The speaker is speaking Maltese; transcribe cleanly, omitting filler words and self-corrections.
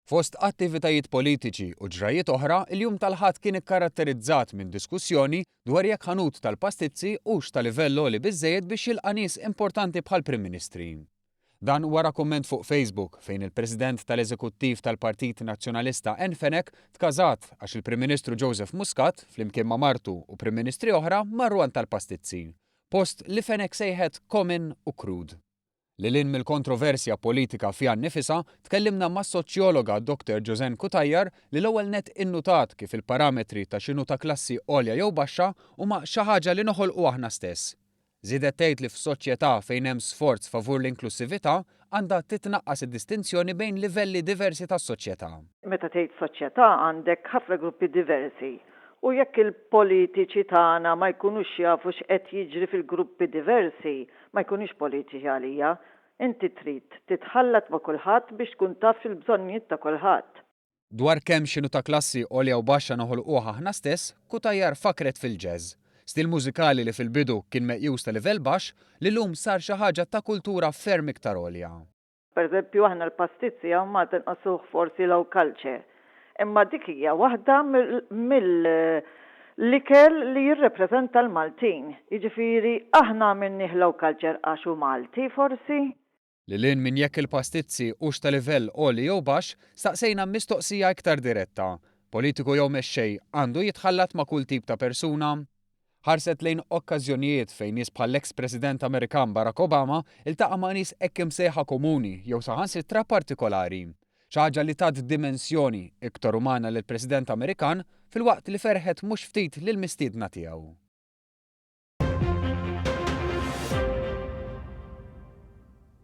Fost attivitajiet politiċi u ġrajjiet oħra, il-jum tal-Ħadd kien ikkaratterizzat minn diskussjoni dwar jekk ħanut tal-pastizzi hux ta' livell għoli biżżejjed biex jilqa' nies importanti bħall-Prim Ministri. Dan wara kumment fuq Facebook fejn il-President tal-Eżekuttiv tal-Partit Nazzjonalista Ann Fenech tkażat għax il-Prim Ministru Joseph Muscat, flimkien ma' martu u Prim Ministri oħra marru għand tal-pastizzi. Post li Fenech sejħet common u crude. Lil hinn mill-kontroversja politika fiha nnifisha, tkellimna mas-soċjologa Doctor Josanne Cutajar li l-ewwel nett innutat kif il-parametri ta' x'inhu ta' klassi għolja jew baxxa huma xi ħaġa li noħolqu aħna stess. Żiedet tgħid li f'soċjetà fejn hemm sforz favur l-inklussività, għandha titnaqqas id-distinzjoni bejn livelli diversi tas-soċjetà. Meta tgħid soċjetà għandek ħafna gruppi diversi u jekk il-politiċi tagħna ma jkunux jafu x'qed jiġri fil-gruppi diversi, Ma jkunux politiċi għalija. Inti trid titħallat ma' kulħadd biex tkun taf il-bżonnijiet ta' kulħadd. Dwar kemm x'inhu ta' klassi għolja u baxxa noħolquh aħna stess, Cutajar fakkret fil-jazz. Stil mużikali li fil-bidu kien meqjus ta' livell baxx, li llum sar xi ħaġa ta' kultura ferm iktar għolja. Pereżempju aħna l-pastizzi hawn Malta nqisuh forsi low culture, imma dik hija waħda mill-ikel li jirrepreżenta l-Maltin. Jiġifieri aħna għamilnih low culture għax hu Malti forsi? Lil hinn minn jekk il-pastizzi hux ta' livell għoli jew baxx, staqsejna mistoqsija iktar diretta, Politiku jew mexxej għandu jitħallat ma' kull tip ta' persuna? Ħarset lejn okkażjonijiet fejn nies bħall-eks President Amerikan Barack Obama ltaqa' ma' nies hekk imsejħa komuni jew saħansitra partikolari. Xi ħaġa li tat dimensjoni iktar umana lill-President Amerikan filwaqt li ferrħet mhux ftit lill-mistiedna tiegħu.